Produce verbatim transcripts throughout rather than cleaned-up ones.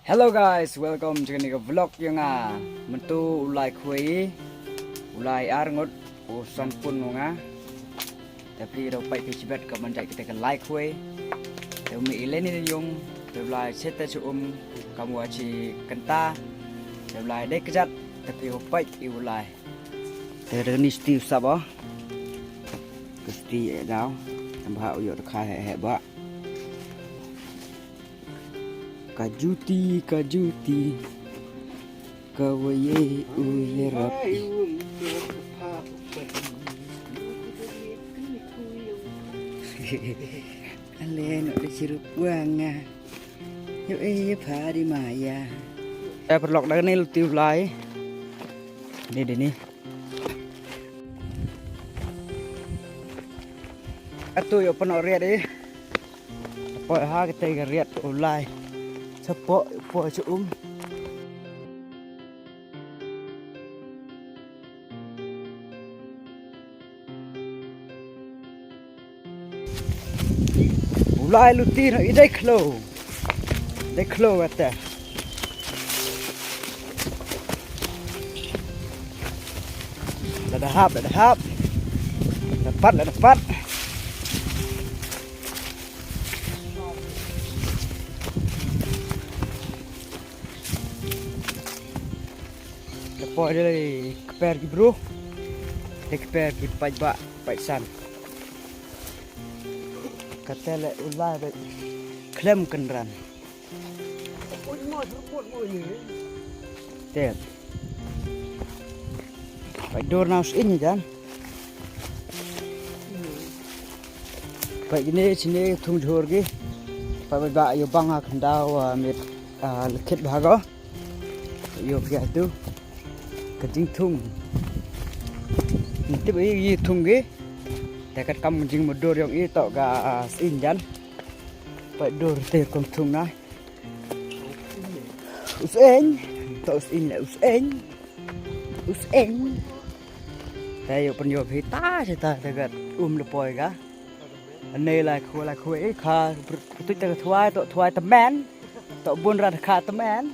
Hello guys, welcome to kane ka vlog yong nga. Mynta u lai khwai, u lai ar ngut, u san pun yong nga. Te phi da peit phi shibet ka ban jait kita ka lai khwai. Te u mi i leni yong, te u lai seta chu um, kam wa chi kenta. Te u lai dei kjat, te phi u peit i u lai. Te da ni sti u sap o. Ka sti e daw. Tam ba u yo da khai he he ba. Ka juti, ka juti. Ka waye u ye rap. Ale no de chirup wanga. Yo e ye pha di maya. E perlok da ni luti u lai. Ni de ni. Atu yo pano riat e. Poi ha kita ga riat u lai. Chapo, po chu um. U lai luti no i dei khlo. Dei khlo ate. La da hap, la da hap. La pat, la da pat. Te poi de lei kper ki bru. Te kper ki paidbah, paidsan. Kata le u lai ba khlem kynran. Te. Paid dur na us in jan. Paid kine chine thung jhur ki. Paid ba yo bang ha khyndaw, ah, mit, ah, lkhit bhago. Yo pia tu. Ka jingthung. Nti ba i thung ki. Te kat kam jingmudor yong i to ka, ah, sin jan. Paid dur te kom thung na. Us eng. To us eng le us eng. Us eng. Te yo pynyo phi ta se ta te kat um le poi ka. Ane lai khwai lai khwai e kha. Putut te ka thwai to thwai tymmen. To bun ra kha tymmen.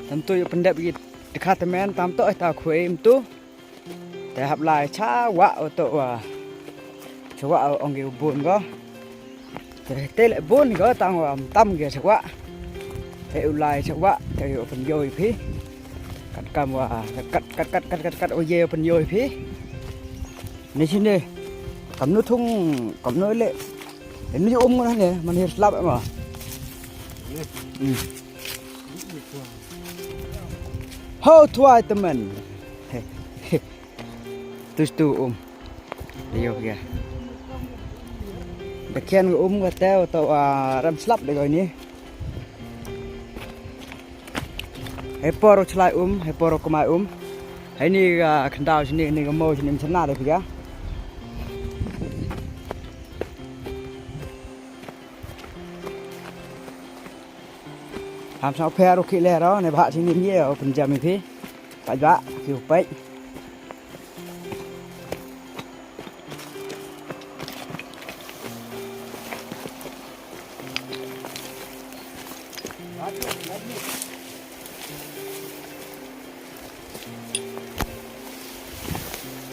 Tam tu yo pyndep ki kha tymmen tam to ta khwai im tu. Te hap lai cha wa o to wa. Cha wa o ong ki bun go. Te te le bun go tang wa tam ge cha wa. Te u lai cha wa te yo pynyoi phi. Kat kam wa kat kat kat kat kat kat o ye pynyoi phi. Ni sini. Kam nu thung kam nu le. Ni um ngon ne man hir slap ma. Hmm. Ho thwai tymmen. Tus tu um. Ayo ya. Da khian um ka te to, ah, ram slap de ko ni. He por u chlai um, he por u kmai um. He ni ka khyndaw sini, ni ka mo sini mchana de pia. Ham sa pher u ki le ro ne ba sini mi o pynjam phi. Paid ba ki u paid.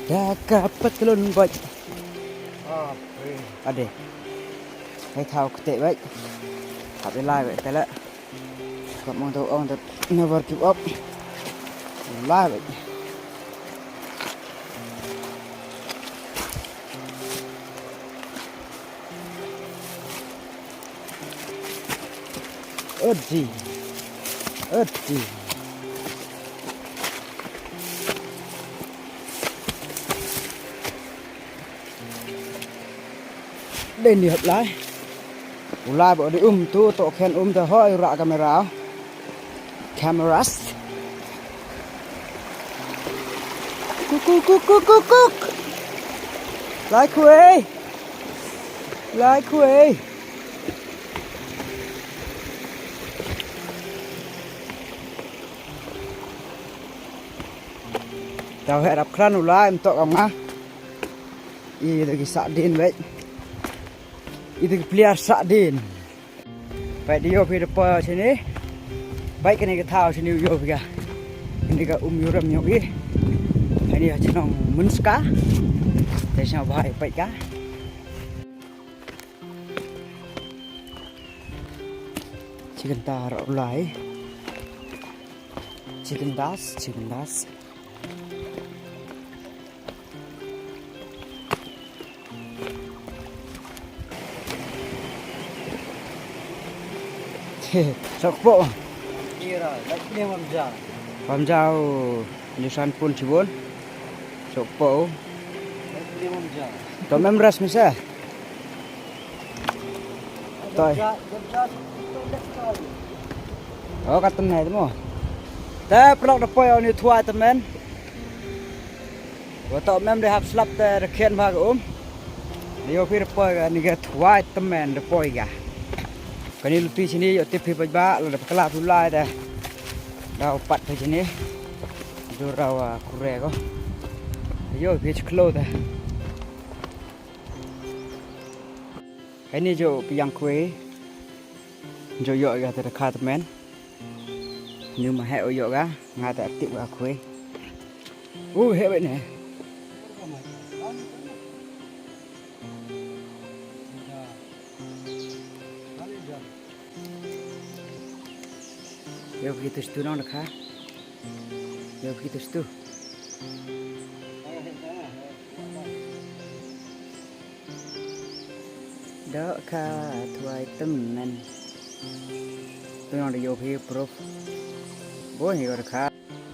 Da ka patlun boj. Ade. Hai thau kete boj. Hap ilai boj tele. Kot mong tau ong tau never give up. Lai boj. Odi. Odi. Dei ni hap lai. U lai ba dei um tu to khen um te hoi ra kamera. Cameras. Kuk kuk kuk kuk kuk kuk. Lai khwai. Lai khwai. Tau heh rap kran u lai mtok am nga. I da ki sa din wei. I da ki pliar sa din. Peit dio phi da poi sini. Peit kane ka thaw shane u ïoh phi ka. Kane ka um ïoh ram ïoh i. Kane ha chnong Munska. Te shna bha i peit ka. Chicken ta rau lai. Chicken das, chicken das. Sok po. Ira, lak ni mamja. Mamja u nisan pun chibun. Sok po. Lak ni mamja. To memras misa. Toi. O ka tynne mo. Te paralok da poi o ni thwai tymmen. Wa to mem de hap slap te da khian bha ka um. Ïoh phi da poi ka ni ka thwai tymmen da poi ka. Kani luti sini ïoh tip phi bha bha la da pakla phi lai te. Da u pat phi sini. Dur da wa kure ko. Ïoh phi chklo te. Kani jo piang khwe. Jo ïoh ga te da kha tymmen. Ni ma he o ïoh ga nga te tip ga khwe. U he wei ne. Yo ki tu stu nong da kha. Yo ki tu stu. Dohkha thwai tymmen. Tu nong da ïoh phi proof. Bo hi dohkha.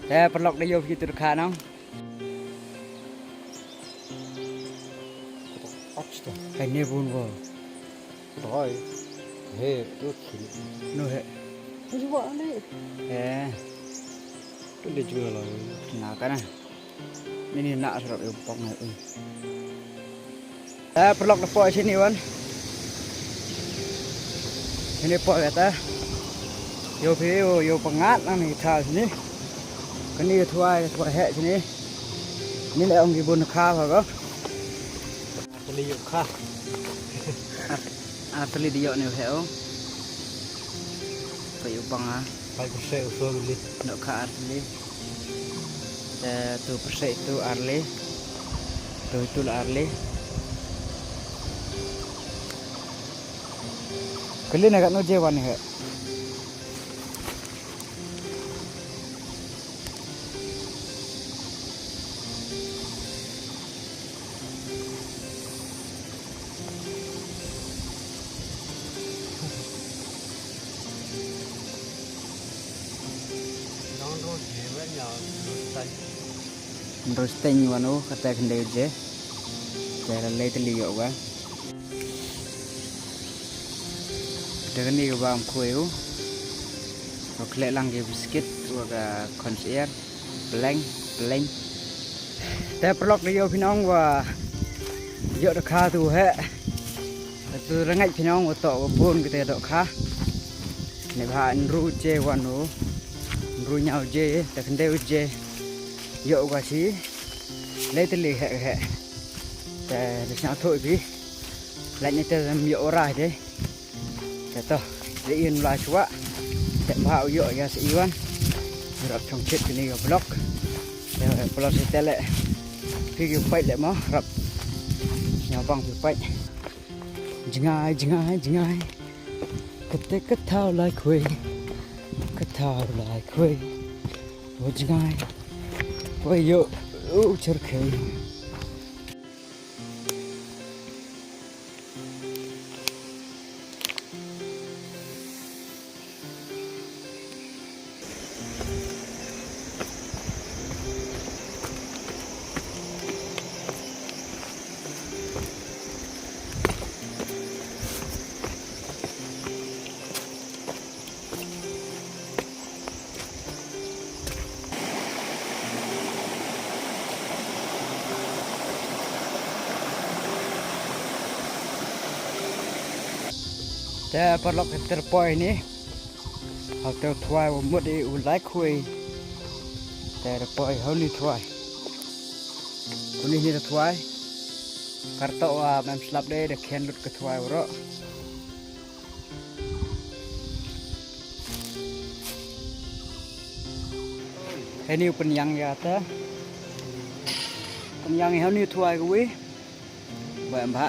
Te paralok da ïoh phi tu dohkha nong. Hai ne bun bo. Thwai. He, tu khini. No he. Tu ba ne. Eh. Tu le jua la. Na ka na. Ni ni na sarap ïa u pang ai. Eh, paralok da poi shini wan. Shini poi kata. Yo phi yo yo pangat nang ni tha shini. Kani yo thwai thwai he shini. Ni le ong ki bun kha ba ko. Tali yo kha. Ar tali di yo ne he o. Ko yo panga. Pai ko se u so li. No kha ar tali. Te tu perse tu arli. Tu tu la arli. Kali na kat no je wan he. Nrosteng wano kata khynde je. Te la lei te li yo wa. Te kani ka bam khoi u. Ko khleh lang ki biskit wa ka khonsir. Pleng, pleng. Te paralok da yo phi nong wa yo da kha tu he. Tu rngai phi nong wa to wa bun kite do kha. Ne bha nru je wanu. Nru nyau je, te khynde je. Yo wa si. Lei te li he he. Te de sna thoi phi. Lei ni te yo ra je. Te to, te in la chwa. Te ba u yo ya se iwan. Rap chong chit ni yo blok. Te blok se tele. Phi ki pait le mo rap. Nya bang phi pait. Jingai jingai jingai. Kete ketau lai kwe. Ketau lai kwe. O jingai. Kwe yo. U cherkei. Te paralok te poi ni. Hau te thwai wa mut i u lai khui. Te poi hau ni thwai. Kuni ni thwai. Kar to wa mem slap de de khen lut ka thwai uro. Heini u pynïang ïa te. Pynïang ïa heini u thwai kawi. Ba em bha.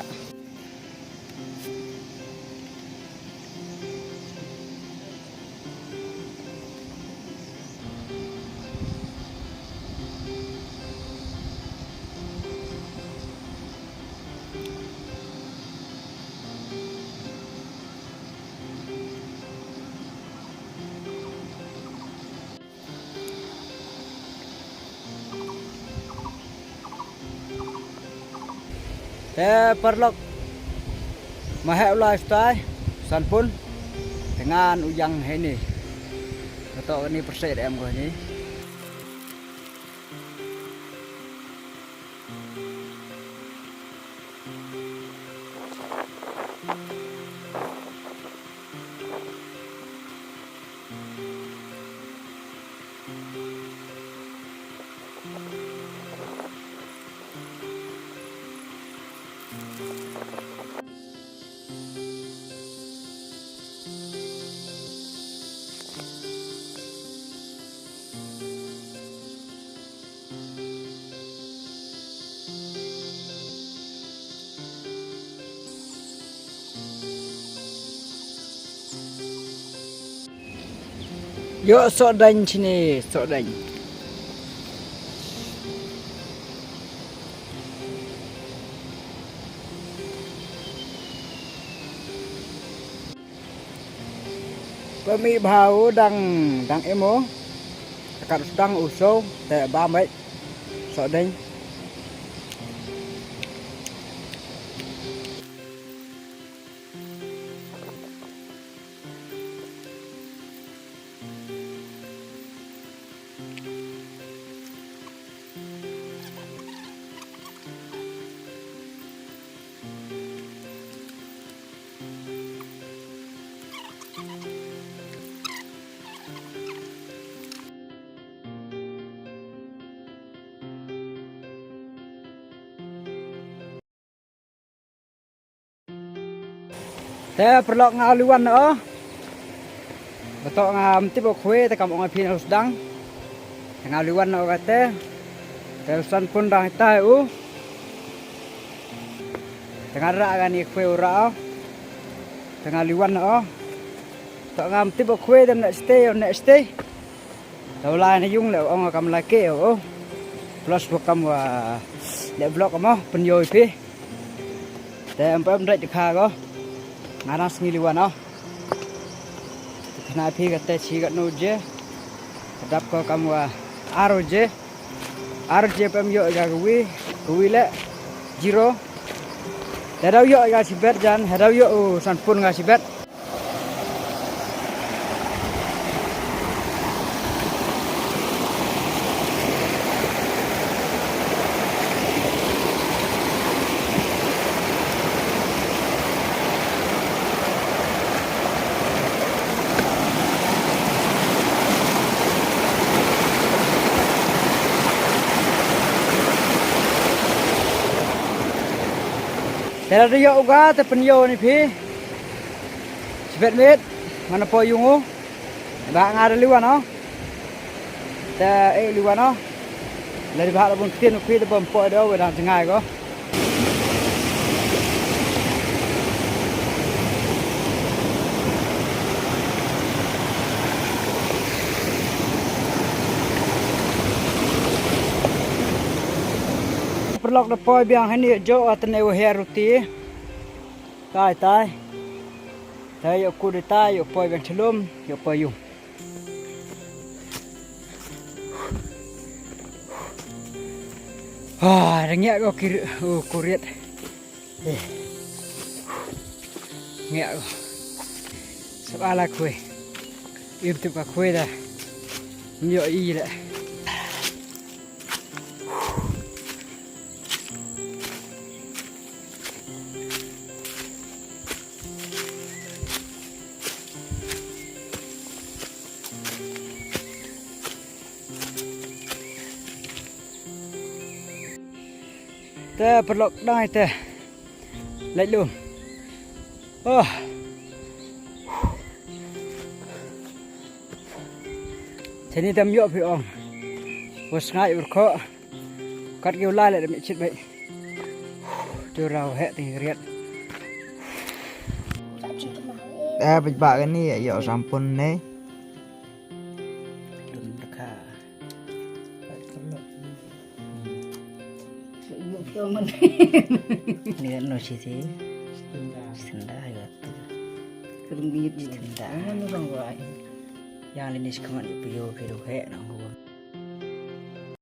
Te paralok, ma heh u lai stai Sanpun, te ngan u ïang heini. Kato kani persei em ko heini. Ïoh soh daiñ shini, soh daiñ. Pynmih bha u dang, dang im u. Ka kat u sdang u soh, te bam beit. Soh daiñ. Te paralok nga u liwan noh. Ba to ngam tip u khwai te kam ong ïa phi na u sdang. Te nga u liwan noh kata. Te u Sanpun dang hitai u. Te nga rah kani khwai u rah. Te nga u liwan noh. To ngam tip u khwai te next day, next day. Te u lai na yung leh u ong kam lai ke u. Plus ba kam wa leh vlog mo pynïoh ïa phi. Te em pem dai kha ko. Nga nang sngi liwan o. Te khana phi kata shi katno je. Ka dap ko kam wa ar je. Ar je pem ïoh ïa kawi, kawi leh zero. Te daw ïoh ïa shibet jan, he daw ïoh u Sanpun nga shibet. Te la da ïoh u ga te pynïoh ni phi. Shibet miet, mana poi yung u. Ba nga da liwan o. Te eh liwan o. La di ba la bun ktien u phi te bam poi da u dang jngai ko. Paralok da poi biang hani jo atne wa her ruti. Tai tai. Tai ïoh kut tai ïoh poi biang chlum ïoh poi yung. Ah, da ngiah ko kir, oh, kurit. Eh. Ngiah ko. Sab ala khwai. Im tip ka khwai da. Ngiah i le. Te paralok dang te. Lait lum. Oh. Te ni tam ïoh phi ong. Bus ngai ur ko. Kat ki u lai le demi chit bai. Tu rau he ting riat. Eh, bej ba kani yo sampun ne. Dum deka. Ni kan no siti. Senda yo tu. Senda. Yang linis kemat yu piyo piyo he nang huwa.